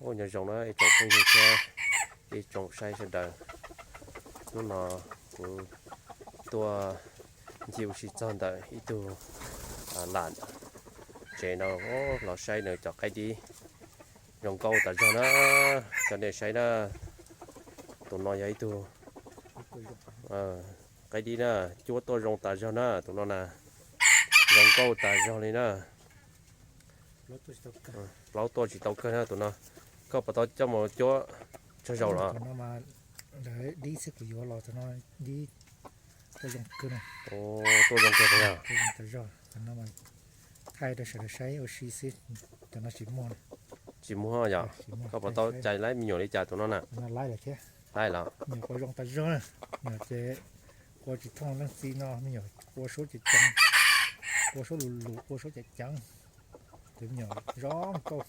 Ua nyob zoo na ib tsoom phooj ywg thiab ib tsoom saib sawv daws. Hnub no kuv tuaj ncig ua si txog ntawm ib tug lam tsev no los saib nws cov qaib dib zoo nkauj tas zog na. Cov nej saib na, tus no yog ib tug qaib dib na, cuab tuaj zoo tas zog na tus no na, zoo nkauj tas zog li na. Plaub tuaj tsis tau kawg na tus no. Koj puas tau coj mus cuab tsawg zaus los? Dib xwb kuv yuav los tus no dib tuaj zoo kawg na. Tuaj zoo kawg yog. Thaij rau sawv daws saib ua si xwb, tus no tsis muag. Tsis muag yom? Koj puas tau cais laib me nyuam li cas tus no na? Laib los? Nyuam qhuav zoo tas zog na, nyuam ces qua tsis thooj leej txiv no, me nyuam qua suab ceev ceev, qua suab lus lus, qua suab ceev ceev, tus me nyuam zoo nkauj.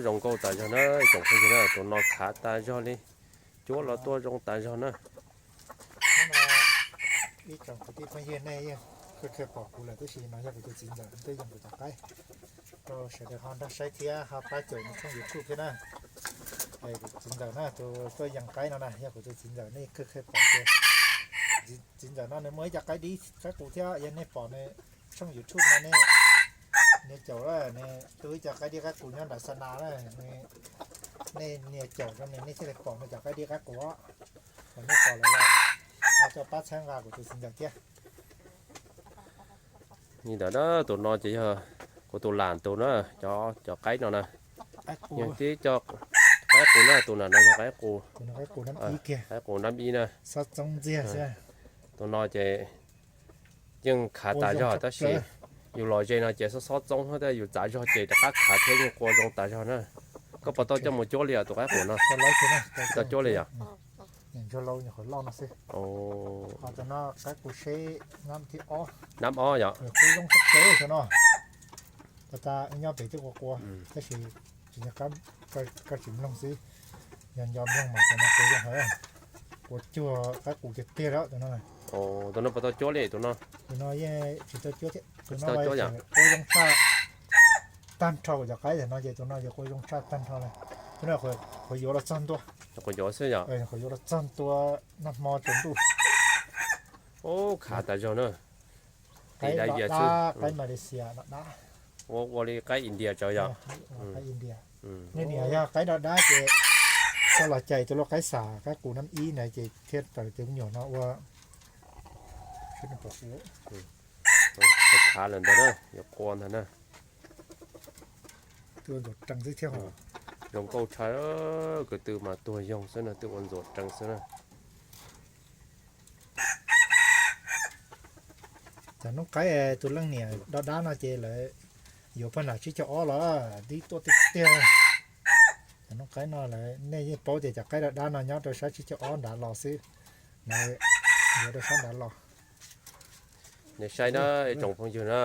Zoo nkauj tas zog na, tsoom phooj ywg na, tus no khav tas zog li, cuab los tuaj zoo tas zog na. Ib tsoom kwv tij phooj ywg nej yeej kawg kawg pom kuv lawm, tab sis no yog kuv tus txiv ntxawm twb yees kuv cov qaib rau sawv daws ho nrog saib thiab ho pab caum nws tshooj YouTube thiab na. Kuv txiv ntxawm na, tus tuaj yees qaib no na yog kuv tus txiv ntxawm, nej kawg kawg pom tias txiv ntxawm no nws muaj ib co qaib dib qaib qus thiab, yog nej pom nws tshooj YouTube no nej nias caum, nws tu ib co qaib dib qaib qus nyob nram xa nas na, nej nias caum rau nws nej thiaj li pom nws cov qaib dib qaib qus. Thaum nej pom lawm los ho coj pab txhawb nqa kuv tus txiv ntxawm thiab. Li ntawd na, tus no ces yog kuv tus lam tus na, cov qaib no na. Yog tib co qaib qus na, tus na no yog qaib qus. Qaib qus nab ib na. Tus no ces yeej khav tas zog tab sis yus los ze no ces xob xob txoob, yus txav zog ces rov qab khav thiab yeej qua zoo tas zog na. Koj puas tau coj mus cuab li os tus qaib qus no? Tsis tau cuab li yom? Nab ob yom? Tab sis tsis nco qab, koj tsis mloog xwb, yog nco mloog mas tus no qua zoo heev, qua cuag qaib qus tiag tiag li tus no. Tus no puas tau cuab li tus no? Tus no yeej tsis tau cuab thiab, tus no qua zoo tshaj tag nrho kuv cov qaib no ces tus no yog qua zoo tshaj tag nrho li. Tus no qhuav yuav los txog ntua, qhuav yuav los txog ntua nag hmo tsaus ntuj. Ub, khav tas zog na. Qaib Malaysia no dab. Ua li qaib India tsawv yom? Nej niam yog qaib dab dab ces txhob los cais tus lub qaib xam qaib qus nab ib na ces thiaj raws tus me nyuam no ua. Khav lawm ntag na, yuav qua ntag na. Zoo nkauj tshaj, ko tw mas tuag yoog xwb na, twb ua ntxuav rees xwb na. Cov noob qaib tus leej niam dab dab no ces lawv yuav pag nram tsib caug ob los dib tuaj tiag tiag. Cov noob qaib no lawv, nej yeej paub tias cov qaib dab dab no nyob rau sab tsib caug ob nrad los xwb, lawv yuav rau sab nrad los. Nej saib na, ib tsoom phooj ywg na.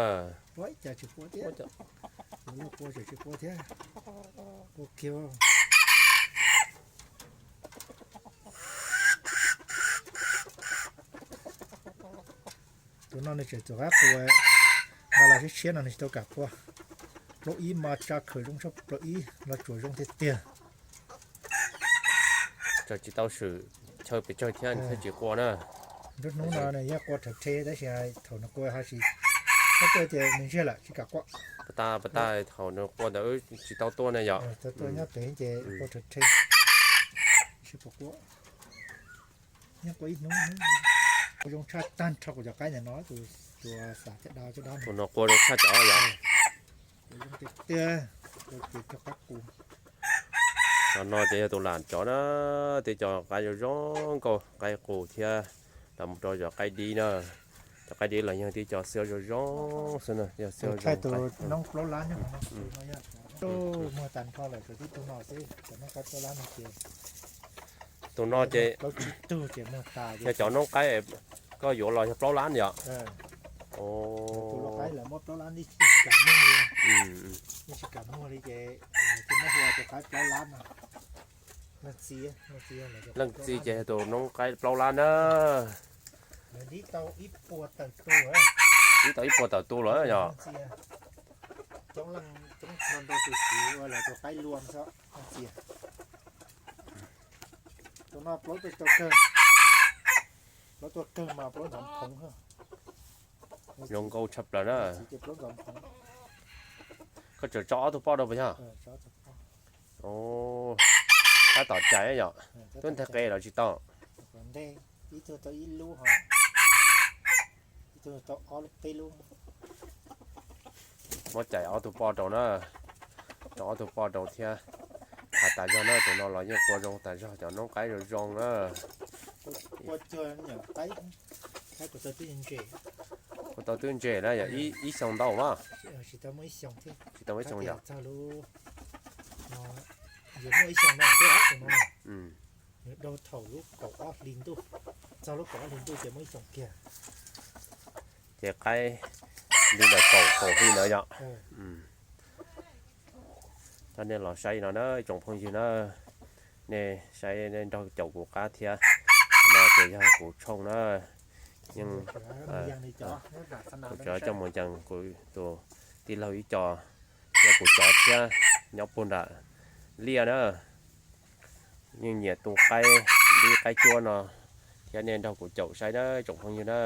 Tus no nws tseem txom qab qua, nqa los siab siab no nws tsis tau kam qua. Plaub ib mas tsa khawm zoo tshaj plaws ib los tsuas zoo tiag tiag. Tsis tau swm chaw pes tsawg thiab thiaj tsis qua na. Nruab hnub no nws yeej qua rhawv rhe tab sis thaum nws qua ho tsis, kab tuaj tias nws ntsiag lawm tsis kam qua. Pas tas, pas tas thaum nws qua ntawd wb tsis tau tuaj ne yom. Tau tuaj nyob pem ces qua rhawv rhe, tsis pom qua. Nyob qua ib hnub, qua zoo tshaj tag nrho kuv cov qaib ntawm no, tus, tus xav caj dab caj dab. Tus no qua zoo tshaj cov yom. Tiag, qua ces cov qaib qus. Cov no ces yog tus lam cov na, tib co qaib zoo zoo nkauj, qaib qus thiab los mus rau cov qaib dib na. Cov qaib dib los yog tib co xwb zoo zoo xwb na, yog xwb zoo. Thaij tus noob plaub lab nyob no, muag tag nrho lawm, tsuas tib tug no xwb, cov noob qaib plaub lab no ces. Tus no ces plaub tsib tug ces muag tas. Yog cov noob qaib koj yuav los yog plaub lab yom? Tus lau qaib lawv muab plaub lab ib tsis kam muag li, ib tsis kam muag li ces thiaj muab hu ua tus qaib plaub lab no. Leej txiv, leej txiv ces tus noob qaib plaub lab na. Lawv dib tau ib puas tawm tus, dib tau ib puas tawm tus lawm yom. Coob leej coob no ntau tus txiv ua lawv tus qaib luam xwb no txiv. Tus no plaub tuaj tau kawg, plaub tuaj kawg mas plaub ntxoov phoov. Zoo nkauj tshaj plaws na. Txiv ces plaub ntxoov phoov. Koj tseem tso ob tug poj rau puas yog? Tab tom cais yom. Twb nteg qe los tsis tau. Ib tug tau ib lub ho, ib tug tau ob lub peb lub. Muab cais ob tug poj rau na, tso ob tug poj rau thiab. Hav tas zog na, tus no los yeej qua zoo tas zog, cov noob qaib zoo zoo na. Kuv tau twb ntses na, yog ib xyoo ntau mas. Tsis tau muaj ib xyoo yom. Nws dau thaum lub kaum ob hli ntuj, txog lub kaum ob hli ntuj ces muaj ib xyoo kiag. Ces qaib li ntawm kaum kaum hli ntawd yom. Coj nej los saib no na tsoom phooj ywg na, nej saib nej nrog caum kuv qab thiab. No ces yog kuv tshooj na, yeej kuv tsuas coj mus ncees kuv tus tij laug ib co, thiab kuv cov thiab nyob puag nram liaj na. Yeej nyiam tu qaib, dib qaib cuab no, thiab nej nrog kuv caum saib na tsoom phooj ywg na.